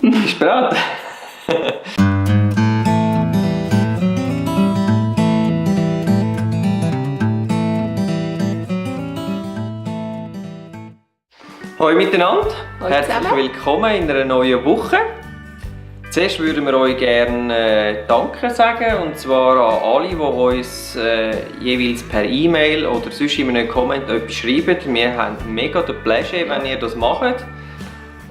Bist du bereit? Hallo miteinander, herzlich willkommen in einer neuen Woche. Zuerst würden wir euch gerne Danke sagen, und zwar an alle, die uns jeweils per E-Mail oder sonst in einem Comment etwas schreiben. Wir haben mega den Pleasure, wenn ihr das macht.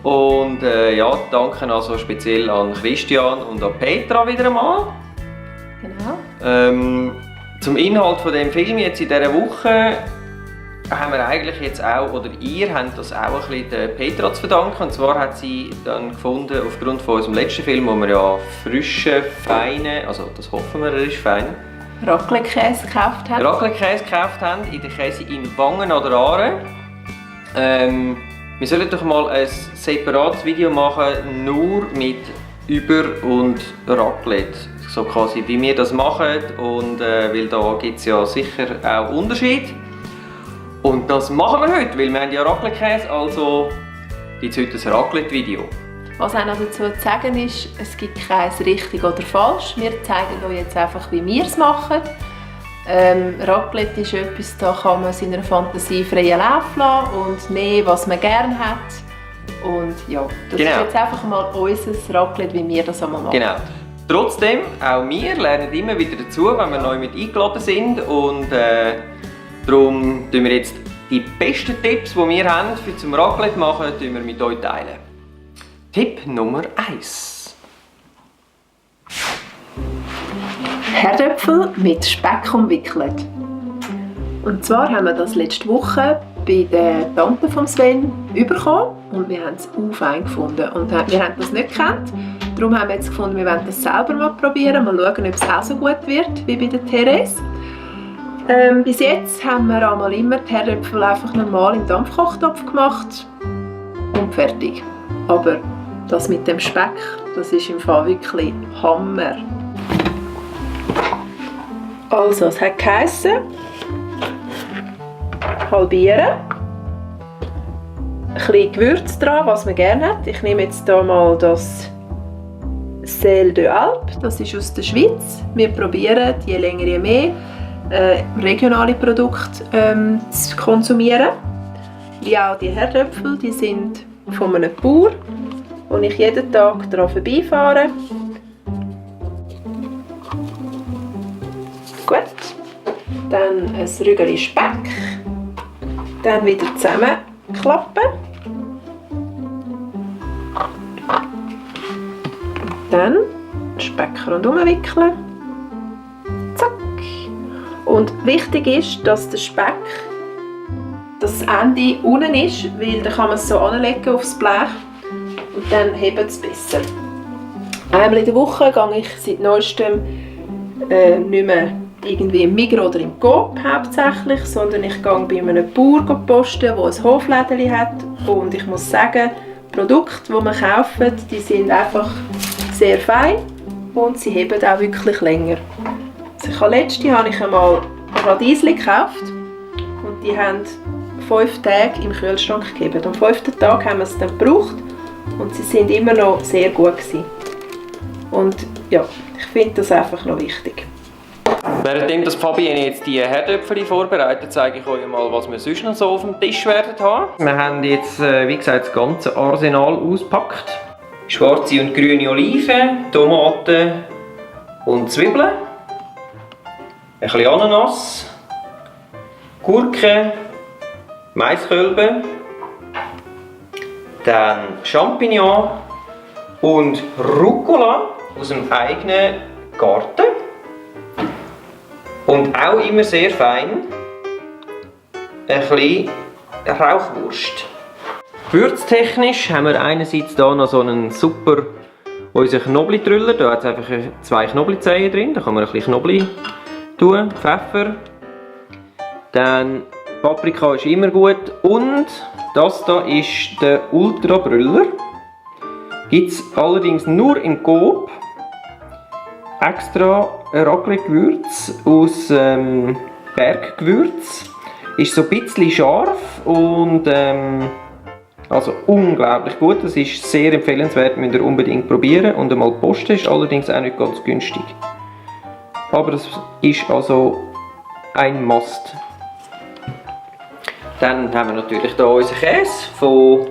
Und ja, danke also speziell an Christian und an Petra wieder einmal. Genau. Zum Inhalt von dem Film jetzt in dieser Woche haben wir eigentlich jetzt auch, oder ihr habt das auch ein bisschen der Petra zu verdanken. Und zwar hat sie dann gefunden, aufgrund von unserem letzten Film, wo wir ja frischen, feinen, also das hoffen wir, er ist fein, Raclette-Käse gekauft haben. Raclette-Käse gekauft haben, in der Käse in Wangen oder Aare. Wir sollten doch mal ein separates Video machen, nur mit Über- und Raclette. So quasi, wie wir das machen, und weil da gibt es ja sicher auch Unterschiede. Und das machen wir heute, weil wir haben ja Raclette-Käse, also gibt es heute ein Raclette-Video. Was auch noch dazu zu sagen ist, es gibt kein richtig oder falsch. Wir zeigen euch jetzt einfach, wie wir es machen. Raclette ist etwas, da kann man seiner Fantasie freien Lauf lassen und nehmen, was man gerne hat. Und ja, das ist jetzt einfach mal unser Raclette, wie wir das einmal machen. Genau. Trotzdem, auch wir lernen immer wieder dazu, wenn wir neu mit eingeladen sind, und darum teilen wir jetzt die besten Tipps, die wir haben für zum Raclette machen, wir mit euch teilen. Tipp Nummer 1. Herdöpfel mit Speck umwickelt. Und zwar haben wir das letzte Woche bei der Tante von Sven bekommen und wir haben es auch fein gefunden. Und wir haben das nicht gekannt. Darum haben wir jetzt gefunden, wir wollen das selber mal probieren, mal schauen, ob es auch so gut wird wie bei der Therese. Bis jetzt haben wir einmal immer die Herdöpfel einfach normal im Dampfkochtopf gemacht und fertig. Aber das mit dem Speck, das ist im Fall wirklich Hammer. Also, es hat geheissen, halbieren, ein bisschen Gewürz dran, was man gerne hat. Ich nehme jetzt hier mal das Sel de Alpe, das ist aus der Schweiz. Wir probieren, je länger je mehr, regionale Produkte zu konsumieren. Wie auch die Herdöpfel, die sind von einem Bauer, wo ich jeden Tag daran vorbeifahre. Gut, dann ein Rügeli Speck, dann wieder zusammenklappen, dann Speck rundherum wickeln, zack. Und wichtig ist, dass der Speck das Ende unten ist, weil dann kann man es so anlegen aufs Blech und dann hebt es besser. Einmal in der Woche gehe ich seit neuestem nicht mehr irgendwie im Migros oder im Coop hauptsächlich, sondern ich gehe bei einem Bauer posten, der ein Hoflädeli hat, und ich muss sagen, die Produkte, die wir kaufen, die sind einfach sehr fein und sie heben auch wirklich länger. Also letztes Jahr habe ich einmal Radiesli gekauft und die haben 5 Tage im Kühlschrank gegeben. Am 5. Tag haben wir es dann gebraucht und sie sind immer noch sehr gut gewesen. Und ja, ich finde das einfach noch wichtig. Währenddem das Fabienne jetzt die Herdöpfel vorbereitet, zeige ich euch mal, was wir sonst noch so auf dem Tisch werden haben. Wir haben jetzt, wie gesagt, das ganze Arsenal ausgepackt. Schwarze und grüne Oliven, Tomaten und Zwiebeln. Ein bisschen Ananas, Gurken, Maiskölben, dann Champignon und Rucola aus dem eigenen Garten. Und auch immer sehr fein, ein bisschen Rauchwurst. Gewürztechnisch haben wir einerseits hier noch so einen super unseren Knoblauchtrüller. Da hat es einfach 2 Knoblauchzehen drin, da kann man ein bisschen Knoblauch tun, Pfeffer. Dann Paprika ist immer gut. Und das hier ist der Ultra Brüller. Gibt es allerdings nur im Coop. Extra Raclette-Gewürz aus Berggewürz. Ist so ein bisschen scharf und Also unglaublich gut, das ist sehr empfehlenswert, müsst ihr unbedingt probieren und einmal posten, ist allerdings auch nicht ganz günstig. Aber das ist also ein Must. Dann haben wir natürlich hier unseren Käse von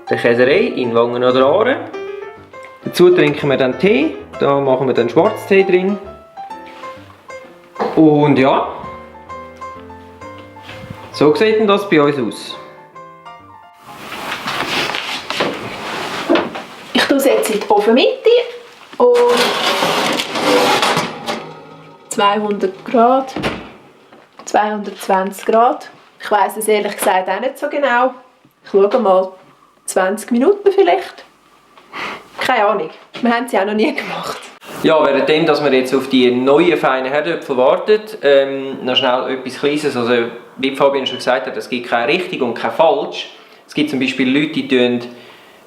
der Käserei in Wangen an der Aare. Dazu trinken wir dann Tee, da machen wir dann Schwarztee drin. Und ja, so sieht denn das bei uns aus. Ich tue es jetzt in die Ofenmitte und 200 Grad, 220 Grad. Ich weiss es ehrlich gesagt auch nicht so genau. Ich schaue mal, 20 Minuten vielleicht. Keine Ahnung, wir haben es ja auch noch nie gemacht. Ja, währenddem, dass wir jetzt auf die neuen feinen Herdöpfel warten, noch schnell etwas Kleines. Also, wie Fabian schon gesagt hat, es gibt keine richtig und kein falsch. Es gibt zum Beispiel Leute, die die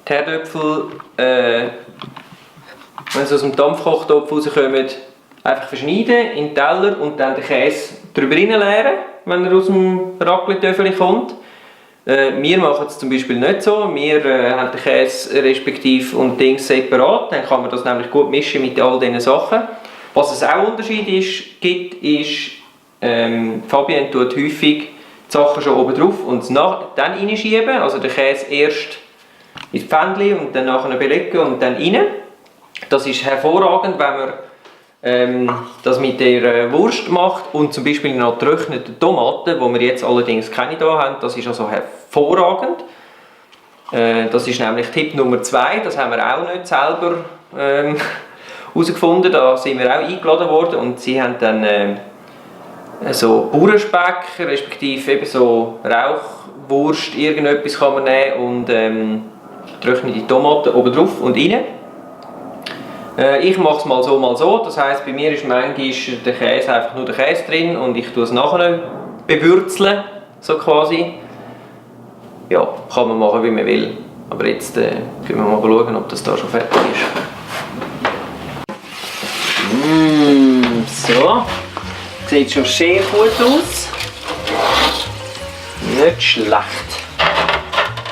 Herdöpfel, wenn sie aus dem Dampfkochtopf rauskommen, einfach verschneiden in den Teller und dann den Käse drüber reinleeren, wenn er aus dem Raclette-Töffel kommt. Wir machen es zum Beispiel nicht so. Wir haben den Käse respektive und Dings separat. Dann kann man das nämlich gut mischen mit all diesen Sachen. Was es auch Unterschied gibt, ist, Fabian tut häufig die Sachen schon oben drauf und es dann reinschieben. Also den Käse erst ins Pfännchen und dann nachher belegen und dann rein. Das ist hervorragend, wenn man das mit der Wurst macht und zum Beispiel noch getrocknete Tomaten, die wir jetzt allerdings keine da haben, das ist also hervorragend. Das ist nämlich Tipp Nummer 2, das haben wir auch nicht selber herausgefunden, da sind wir auch eingeladen worden und sie haben dann so Bauernspeck, respektive eben so Rauchwurst, irgendetwas kann man nehmen und getrocknete Tomaten oben drauf und rein. Ich mache es mal so, das heisst, bei mir ist manchmal der Käse einfach nur der Käse drin und ich tue es nachher bewürzeln, so quasi. Ja, kann man machen wie man will, aber jetzt können wir mal schauen, ob das da schon fertig ist. So, sieht schon sehr gut aus, nicht schlecht.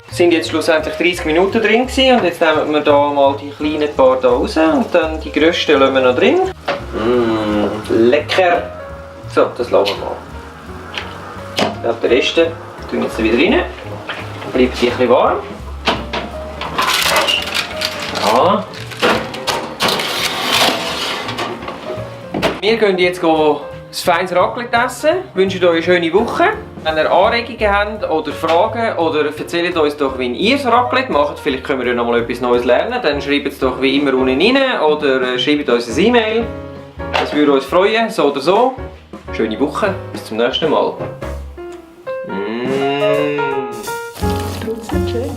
Es sind jetzt schlussendlich 30 Minuten drin gewesen, und jetzt nehmen wir da mal die kleinen paar da raus und dann die grössten lassen wir noch drin. Lecker! So, das lassen wir mal. Ja, den Rest tun wir jetzt wieder rein. Bleibt die ein bisschen warm. Ja. Wir gehen jetzt ein feines Raclette essen. Ich wünsche euch eine schöne Woche. Wenn ihr Anregungen habt oder Fragen, oder erzählt uns doch, wie ihr das Raclette macht. Vielleicht können wir ja noch mal etwas Neues lernen. Dann schreibt es doch wie immer unten rein oder schreibt uns eine E-Mail. Das würde uns freuen, so oder so. Schöne Woche, bis zum nächsten Mal. Trotzdem schön.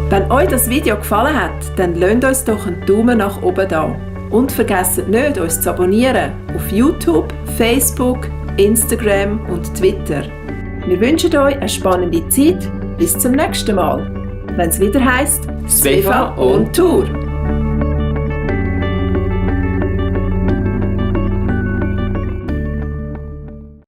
Wenn euch das Video gefallen hat, dann lasst uns doch einen Daumen nach oben da. Und vergesst nicht, uns zu abonnieren auf YouTube, Facebook, Instagram und Twitter. Wir wünschen euch eine spannende Zeit. Bis zum nächsten Mal, wenn es wieder heisst Svefa on Tour.